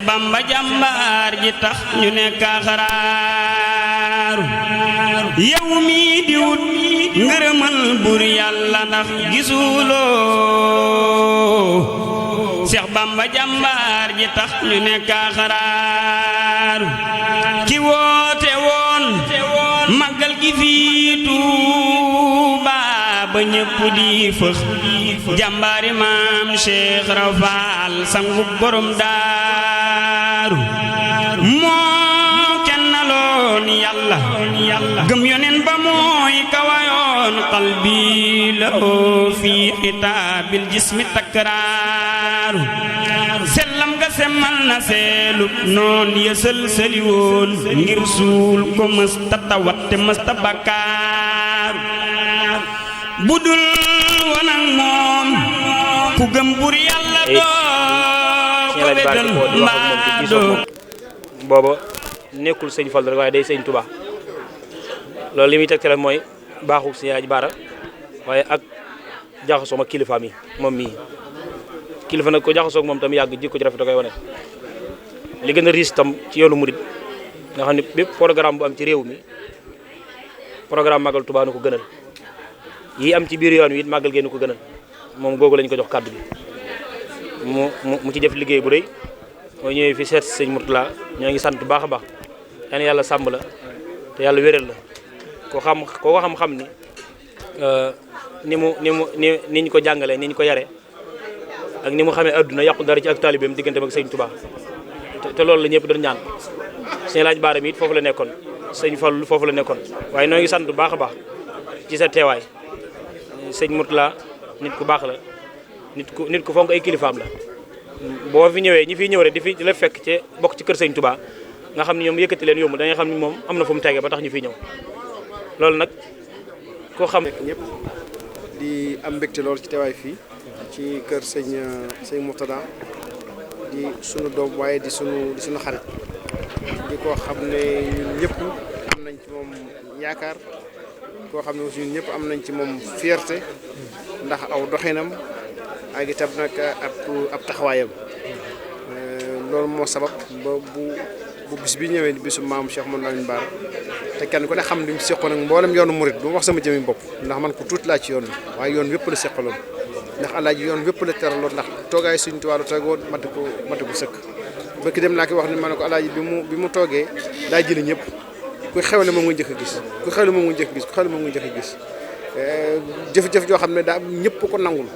Bamba jàmbaar ji tax ñu nekk xaraaru yow mi di wut ngërëmal bur yàlla ndax gisuloo Seex Bamba jàmbaar ji tax ñu nekk xaraaru ki woote woon màggal gi fii Tuuba ba ñépp di fëx jàmbaari maam Cheikh Rafal sangu borom daaru moo kennaloon yàlla gëm yonen ba mooy kawayoon qalbi la fi xitaabil jismi takraaru sellam nga semmal na seelu noon yësal sëliwoon ngir suul ko mësta tawat te mësta bakkaaru budul woon ak moom ku gëm bur yàlla doo ko weddal mbaa doo booba nekkul sëñ Fall rek waaye day sëñ Touba loolu li muy tegtale mooy baaxu sëñ Alaaji Baara waaye ak jaxasoo ak kilifaam yi moom mii kilifa nag ko jaxasoo ak moom tam yàgg jikko ci rafet da koy wane li gën a riis tam ci yoonu murid nga xam ne bépp programme bu am ci réew mi programme Magal Touba nu ko gënal yi am ci biir yoon wi it màggal génn ko gënal moom googu lañ ko jox kàddu bi mu ci def liggéey bu rëy mooy ñëwee fi seet sëñ Mourtala ñoo ngi sant bu baax a baax yal yàlla sàmm la te yàlla wéral la koo ko xam-xam ni ni ñu ko jàngalee ni ñu ko yare ak ni mu xamee adduna yàqu dara ci ak taalibeem digganteem ak sëñ Touba te loolu la ñëpp doon ñaan sëñ Alaaji Baara mi it foofu la nekkoon sëñ Fallu foofu la nekkoon waaye noo ngi sant bu baax a baax ci sa teewaay sëñ Mourtala nit ku baax la nit ku fonk ay kilifaam la boo fi ñëwee ñi fiy ñëw rek di la fekk ci bokk ci kër sëñ Touba nga xam ne ñoom yëkkati leen yomb da nga xam ne moom am na fu mu tege ba tax ñu fiy ñëw loolu nag koo xam ñëpp di am mbégte loolu ci teewaay fii ci kër sëñ Mourtada di sunu doom waaye di sunu xarit di koo xam ne ñun ñëpp am nañ ci moom yaakaar koo xam ne aussi ñun ñëpp am nañ ci moom fierté ndax aw doxinam ak itam nag ab taxawaayam loolu moo sabab ba bu bis bi ñëwee bisu maam Cheikh Mouhamadou Lamine Bara te kenn ku ne xam li mu seqoon ak mboolem yoonu murit du ma wax sama jëmi bopp ndax man ko tuuti laa ci yoon bi waaye yoon wépp la seqaloon ndax alaaji yoon wépp la teraloon ndax toogaay suñu tuwaalu tegoon matu ko sëkk bëkk dem naa ko wax ni ma ne ko alaaji bi mu toogee daa jëli ñëpp ku xewle moom nga njëkk a gis ku xewle moom nga njëkk a gis ku xewle moom nga njëkk a gis jëf-jëf joo xam ne daa ñëpp ko nangul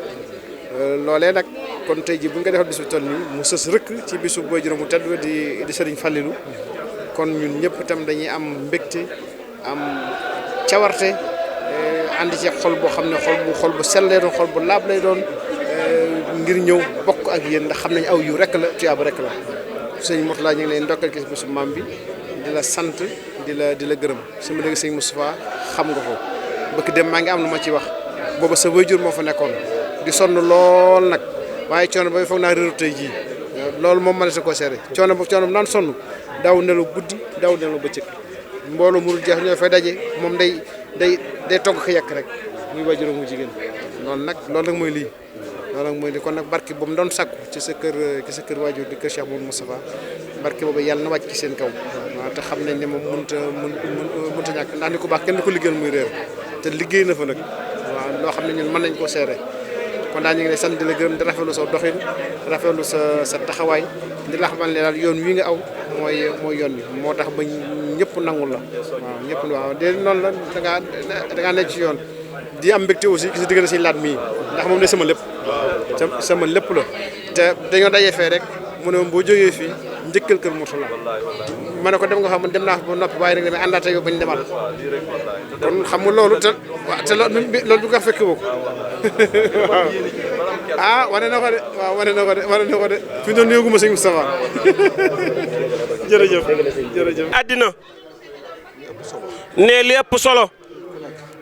loolee nag kon tey ji bu nga defal bis bu toll nii mu sës rëkk ci bisu booy juróom mu tedd di Sëriñ Fallilu kon ñun ñëpp itam dañuy am mbégte am cawarte ànd ci xol boo xam ne xol bu sell lay doon xol bu laab lay doon ngir ñëw bokk ak yéen ndax xam nañ aw yu rek la tuyaaba rek la sëñ Mourtala ñu ngi leen ndokkal ci bisu maam bi di la sant di la gërëm sama dégg sëñ Moustapha xam nga ko bëgg dem maa ngi am lu ma ci wax booba sa waajur moo fa nekkoon di sonn lool nag waaye coono ba foog naa réeru tey jii loolu moom ma ne sa ko seere coono bu naan sonn daaw nelaw guddi daaw nelaw bëccëg mbooloo mu dul jeex ñoo fay daje moom day togg ko yekk rek muy waajur mu jigéen loolu nag mooy lii kon nag barke boobu doon sàkku ci sa kër waajur di kër Cheikh Mouhamadou Moustapha barke boobu yàlla na wàcc ci seen kaw waaw te xam nañ ne moom mënta ñàkk ndax ni ko baax kenn ko liggéeyal muy réer te liggéey na fa nag waaw loo xam ne ñun mën nañ koo seere kon daal ñu ngi lay sant di la gërëm di rafetlu sa doxin rafetlu sa taxawaay di la xamal ne daal yoon wi nga aw mooy yoon bi moo tax ba ñëpp nangul la waaw ñëpp waaw de noonu la da ngaa nekk ci yoon di am mbégte aussi gis diggante si laat mii ndax moom ne sama lépp la te dañoo dajee fee rek mu ne boo jógee fii njëkkal kër Mourtala ma ne ko dem nga xam man dem naa fa ba noppi waaye nag damay àndaate yow bañ demal kon xam nga loolu te loolu du nga fekk boo ko waaw wane na ko de fi mu doon yëguma sëñ Moustapha jërëjëf àddina ne li ëpp solo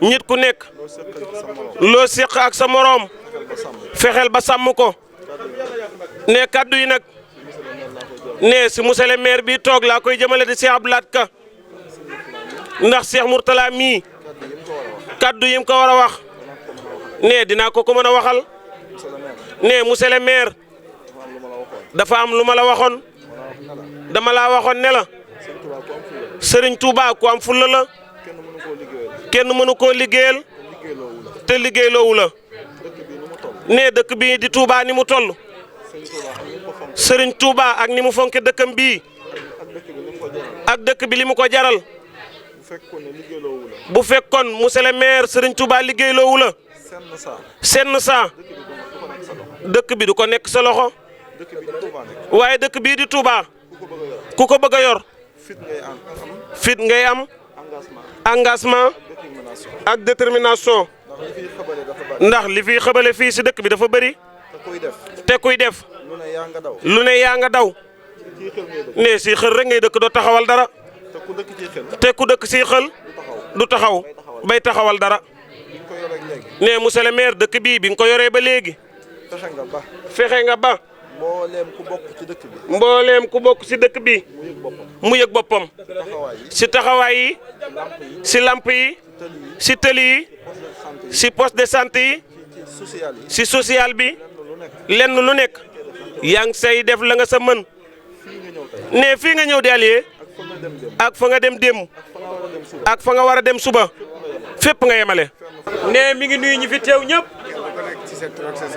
nit ku nekk loo séq ak sa moroom fexeel ba sàmm ko ne kaddu yi nag ne si monsieur le maire bi toog laa koy jëmale di Cheikh Abdou Lahad Ka ndax Cheikh Mourtala mii kaddu yi mu ko war a wax ne dinaa ko mën a waxal ne monsieur le maire dafa am lu ma la waxoon dama laa waxoon ne la Serigne Touba ku am fulla la kenn mënu koo liggéeyal te liggéeyloowu la ne dëkk bi di Touba ni mu toll Serigne Touba ak ni mu fonke dëkkam bii ak dëkk bi li mu ko jaral bu fekkoon monsieur le maire Serigne Touba liggéeyloowu la senn saa dëkk bi du ko nekk sa loxo waaye dëkk bii di Touba ku ko bëgg a yor fit ngay am engagement ak détermination ndax li fi xabale fii si dëkk bi dafa bëri te kuy def lu ne yaa nga daw ne si xël rek ngay dëkk doo taxawal dara te ku dëkk si xël du taxaw bay taxawal dara ne monsieur le maire dëkk bii bi nga ko yoree ba léegi fexe nga ba mbooleem ku bokk ci dëkk bi mu yëg boppam ci taxawaay yi ci lamp yi ci tëli yi ci poste de santé yi ci social bi lenn lu nekk yaa ngi say def la nga sa mën ne fii nga ñëw di allié ak fa nga dem démb ak fa nga war a dem suba fépp nga yemale. ne mi ngi nuyu ñi fi teew ñëpp.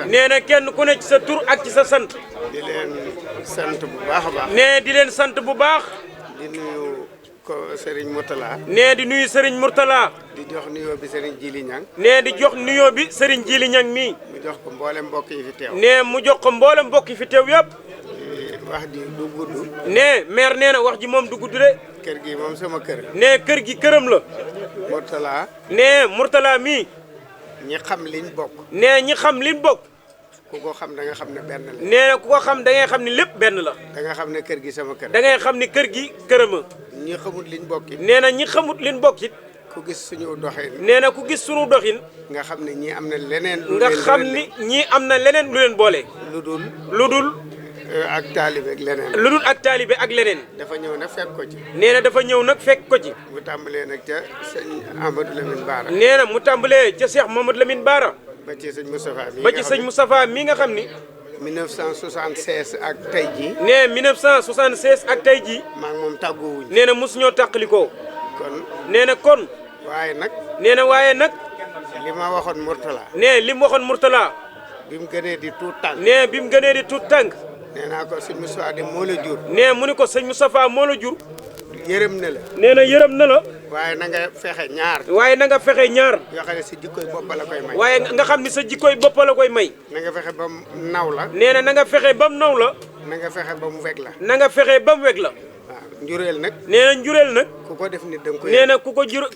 nee na kenn ku ne ci sa tur ak ci sa sant. di leen sant bu baax a baax. nee di leen sant bu baax. di nuyu ko Serigne Mourtala. nee di nuyu Serigne Mourtala. di jox nuyoo bi Serigne Djili Niang. nee di jox nuyoo bi Serigne Djili Niang mii. mu jox ko mboolem mbokk yi fi teew. nee mu jox ko mboolem mbokk yi fi teew yëpp. wax ji du gudd. nee maire nee na wax ji moom du gudd de. kër gi moom sama kër. nee kër gi këram la. Mourtala. nee Mourtala mii. ñi xam liñ bokk. nee ñi xam liñ bokk. ku ko xam da nga xam ne benn la. nee na ku ko xam da ngay xam ni lépp benn la. da nga xam ne kër gi sama kër. da ngay xam ni kër gi kërama. ñi xamut liñ bokk it. nee na ñi xamut liñ bokk it. ku gis suñu doxin. nee na ku gis suñu doxin. nga xam ne ñii am na leneen. nga xam ni ñii am na leneen lu leen boole. lu dul. ak taalibe ak leneen. lu dul ak taalibe ak leneen. dafa ñëw nag fekk ko ci. nee na dafa ñëw nag fekk ko ci. mu tàmbalee nag ca sëñ Amadou Lamine Bara. nee na mu tàmbalee ca Cheikh Mamadou Lamine Bara. ba ci sëñ Moustapha mi ba ci sëñ Moustapha mi nga xam ni. 1976 ak tey jii. nee 1976 ak tey jii. maa ngi moom tàggoowuñ. nee na mosuñoo tàqalikoo. kon. nee na kon. waaye nag. nee na waaye nag. li ma waxoon Mourtala. nee li mu waxoon Mourtala. bi mu gënee di tuut tànk. nee bi mu gënee di tuut tànk. nee naa ko sëñ Moustapha de moo la jur. nee mu ni ko sëñ Moustapha moo la jur. yërëm na la. nee na yërëm na la. waaye na nga fexe ñaar. waaye na nga fexe ñaar. yoo xam ne sa jikkoy bopp la koy may. waaye nga xam ni sa jikkoy bopp la koy may. na nga fexe ba mu naw la. nee na nga fexe ba mu naw la. na nga fexe ba mu weg la. na nga fexe ba mu weg la. waaw njureel nag. nee na njureel nag. ku ko def nit da nga ko yërëm. nee na ku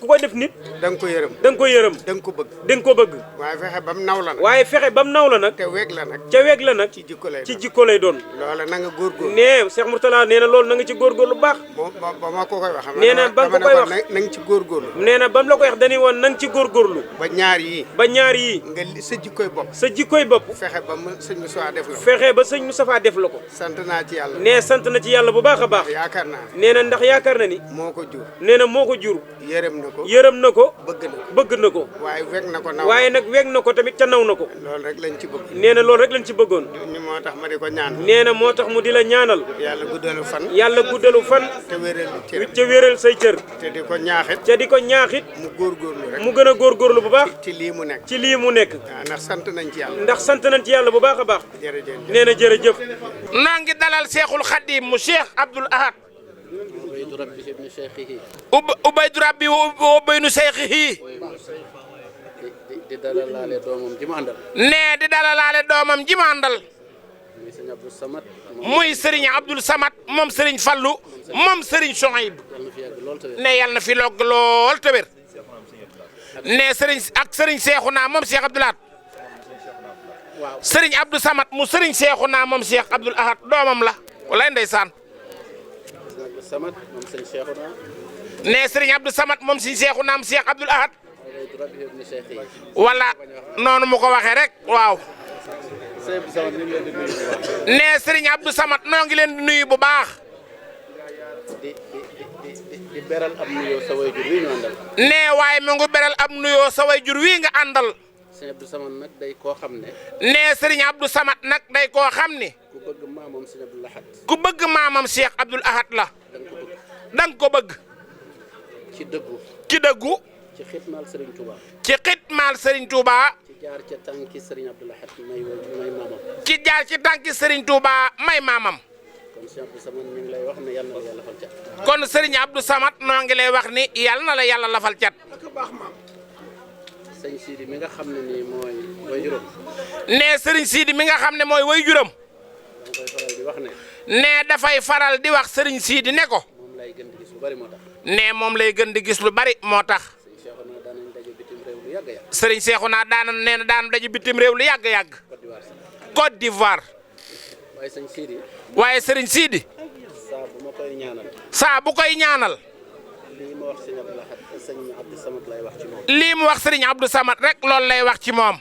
ko def nit. da nga ko yërëm. da nga ko yërëm. da nga ko bëgg. da nga ko bëgg. waaye fexe ba mu naw la nag. waaye fexe ba mu naw la nag. te weg la nag. ca weg la nag. ci jikko lay doon ci jikko lay doon. loola na nga góorgóorlu. nee Cheikh Mourtala nee na loolu na nga ci góorgóorlu bu baax. ba ma ko koy wax. nee na ba nga ko koy wax na nga ci góorgóorlu. nee na ba mu la koy wax dañuy woon na nga ci góorgóorlu. ba ñaar yii. ba ñaar yii. nga sa jikkoy bopp. sa jikkoy bopp. fexe ba sëñ Moustapha def la ko. fexe ba sëñ Moustapha def la ko. sant naa ci yàlla. nee sant na ci yàlla bu baax a baax. yaakaar naa. nee na ndax yaakaar na ni. moo ko jur. nee na moo ko jur. yërëm na ko. yërëm na ko. bëgg na ko. waaye weg na ko naw. waaye nag weg na ko tamit ca naw na ko. loolu rek lañ ci bëgg. nee na loolu rek lañ ci bëggoon. ñu moo tax ma di ko ñaan. nee na moo tax mu di la ñaanal. yàlla guddalu fan. yàlla guddalu fan. te wéral cër. ca wéral say cër. te di ko ñaaxit. ca di ko ñaaxit. mu góorgóorlu rek. mu gën a góorgóorlu bu baax. ci lii mu nekk. ci lii mu nekk. waaw ndax sant nañ ci yàlla. ndax sant nañ ci yàlla bu baax a baax. jërëjëf nee na jërëjëf. noo ngi dalal Seexul Xadiim mu Cheikh Abdoul Ahad. Ubaydu Rabbi wa Ubaynu Seexihi. di dalalaale doomam ji mu àndal. nee di dalalaale doomam ji mu àndal. muy sëriñ Abdou Samad. muy sëriñ Abdoul Samad moom sëriñ Fallu moom sëriñ Sohayb. ne yàlla na fi logg lool te wér. ne sëriñ ak sëriñ Seexuna moom Cheikh Abdoul Ahad. waaw sëriñ Abdou Samad mu sëriñ Seexuna moom Cheikh Abdoul Ahad doomam la walaay ndeysaan. Abdou Samad moom sëriñ Seexuna. ne sëriñ Abdou Samad moom sëriñ Seexuna moom Cheikh Abdoul Ahad. wala noonu mu ko waxee rek waaw. nee Serigne Abdou Samad noo ngi leen di nuyu bu baax. di beral ab nuyoo sa wayjur wi ñu àndal. nee waaye mu ngi beral ab nuyoo sa wayjur wi nga àndal. Serigne Abdou Samad nag day koo xam ne. nee Serigne Abdou Samad nag day koo xam ne. ku bëgg maamam Sëñ Abdul Ahad ku bëgg maamam Cheikh Abdoul Ahad la danga ko bëgg ci dëggu ci dëggu ci xitmaal Serigne Touba ci xitmaal Serigne Touba ci jaar ca tànki Serigne Abdul Ahad may maamam ci jaar ci tànki Serigne Touba may maamam kon Cheikh Abdou Samad mi ngi lay wax ne yàlla na la yàlla fal cat kon Serigne Abdou Samad noo ngi lay wax ni yàlla na la yàlla lafal cat sëñ Sidi mi nga xam ne nii mooy way juróom nee Serigne Sidi mi nga xam ne mooy way juram dama koy faral di wax ne nee dafay faral di wax Serigne Sidi ne ko moom lay gën di gis lu bari moo tax nee moom lay gën di gis lu bari moo tax sëñ Cheikhouna daanañ daje bitim réew lu yàgg yàgg Serigne Cheikhouna daana daje bitim réew lu yàgg-yàgg Côte d'Ivoire waaye sëñ Sidi waaye Serigne Sidi saa bu ma koy ñaanal saa bu koy ñaanal lii ma wax sëñ Abdul Ahad sëñ Abdou Samad lay wax ci moom lii mu wax Serigne Abdou Samad rek loolu lay wax ci moom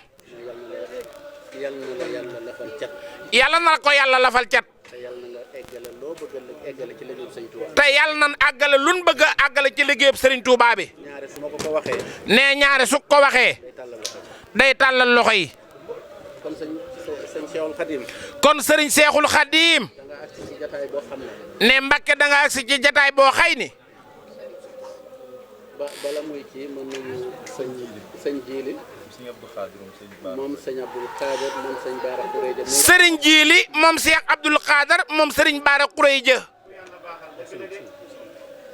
yal na la yàlla lafal cat yàlla na ko yàlla lafal cat te yal na nga eggale loo bëgg a eggale ci liggéeyu sëñ Touba te yàlla nan àggale luñ bëgg a àggale ci liggéeyub Serigne Touba bi ñaare su ma ko waxee nee ñaare su ko waxee day tàllal loxo day tàllal loxo yi kon sëñ Cheikhul Khadim kon Serigne Cheikhoul Khadim da nga agsi ci jataay boo xam ne ne Mbàkke da nga agsi ci jataay boo xay ni bala muy ci mën nañu sëñ Jiili moom sëñ Abdul Xaadir moom sëñ Baara Xureeja Serigne Jiili moom Cheikh Abdoul Khadar moom Serigne Baara Xureeja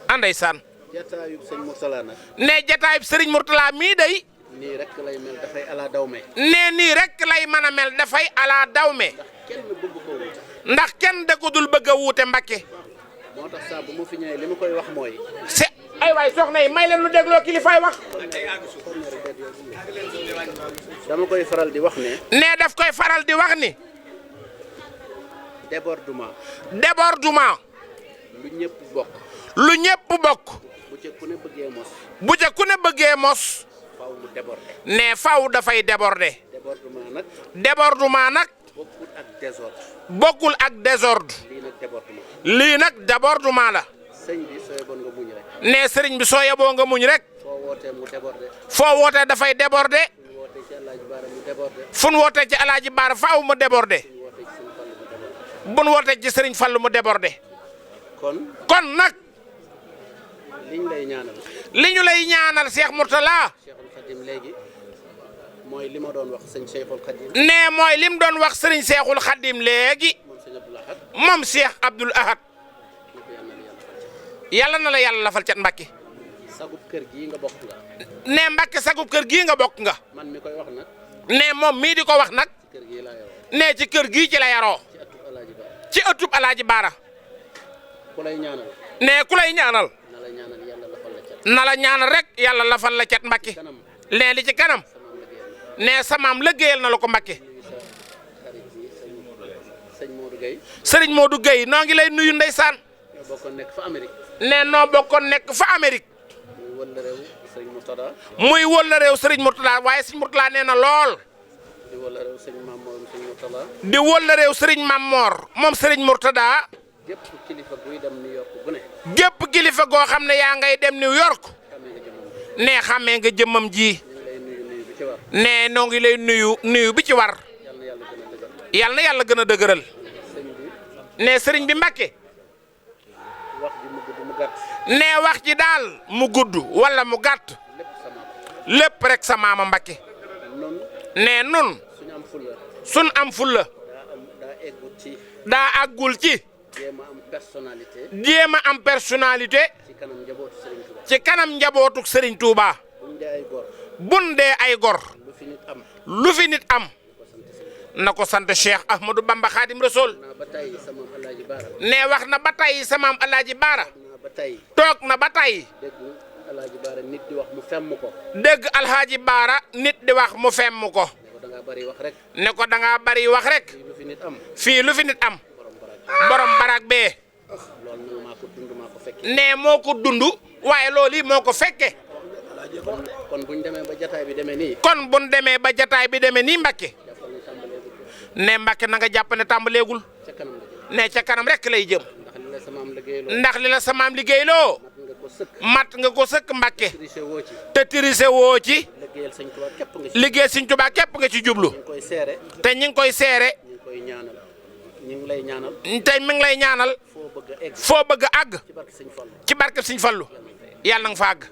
anday san jataayub sëñ Murtala nag ne jataayub Serigne Murtala mii day nii rek lay mel dafay ala dawme ne nii rek lay mën a mel dafay ala dawme kenn bëgg ko wut ndax kenn da ko dul bëgg a wuute Mbàkke moo tax saa bu ma fi ñëwee li ma koy wax mooy ay waay soxna yi may leen lu dégloo kilifaay wax dama koy faral di wax ne ne daf koy faral di wax ni débordement lu ñëpp bokk bu ca ku ne bëggee mos bu ca ku ne bëggee mos faaw mu débordé ne faw dafay déborder débordement nag bokkul ak désordre lii nag débordement la sëñ bi sooy bon nga muñ rek ne sëriñ bi soo yeboo nga muñ rek foo wootee mu débordé foo wootee dafay déborder fu ñu wootee ci Alaaji Baara mu débordé fu nu wootee ci Alaaji Baara faaw mu déborder bu nu wootee ci Sëriñ Fallu mu déborder kon nag liñ lay ñaanal li ñu lay ñaanal Cheikh Mourtala Cheikhul Khadim léegi mooy li ma doon wax sëñ Cheikhul Khadim ne mooy lim doon wax Serigne Cheikhoul Khadim léegi moom Cheikh Abdoul Ahad yàlla na la yàlla lafal cat Mbàkke sagub kër gii nga bokk nga ne Mbàkke sagub kër gii nga bokk nga man mi koy wax nag ne moom mii di ko wax nag kër gii laa yaroo ne ci kër gii ci la yaroo ci ëttub Alaaji Baara ku lay ñaanal ne ku lay ñaanal na la ñaanal yàlla lafal la cat na la ñaanal rek yàlla lafal la cat Mbàkke ne li ci kanam ne samaam lëggéeyal na la ko Mbàkke sëñ Modou Gueye Serigne Modou Gueye noo ngi lay nuyu ndeysaan ñoo bokkoon nekk fa Amérique ne noo bokkoon nekk fa Amérique muy wël la réew sëñ Murtada muy wël la réew Serigne Murtala waaye Serigne Murtala nee na lool di wël la réew sëñ Mamor sëñ Murtada di wël la réew Serigne Mamor moom Serigne Murtada gépp kilifa guy dem New York bu ne gépp kilifa goo xam ne yaa ngay dem New York ne xàmmee nga jëmmam ji ne noo ngi lay nuyu bi ci war yal na yàlla gën a dëgëral ne sëriñ bi Mbàkke ne wax ji daal mu gudd wala mu gàtt lépp rek sa maama Mbàkke ne nun sun am fulla daa àggul ci jéem a am personnalité ci kanam njabootuk Serigne Touba bun dee ay gor lu fi nit am na ko sant Cheikh Ahmadou Bamba Khadim Rasoul ne wax na ba tey sa maam Alaaji Baara toog na ba tey dégg Alaaji Baara nit di wax mu femm ko ne ko da ngaa bari wax rek fii lu fi nit am borom barak bee ne moo ko dund waaye loolu yi moo ko fekke kon buñ demee ba jataay bi demee nii kon buñ demee ba jataay bi demee nii Mbàkke ne Mbàkke na nga jàpp ne tàmbaleegul ne ca kanam rek lay jëm ndax li la samaam liggéeyloo mat nga ko sëkk Mbàkke te tirise woo ci liggéey Sëñ Tuubaa képp nga ci jublu te ñi ngi koy seere ñu ngi lay ñaanal. tey mi ngi lay ñaanal. foo bëgg a egg. foo bëgg a àgg. ci barke Sëñ Fallu. ci barke Sëñ Fallu yàlla na nga fa àgg.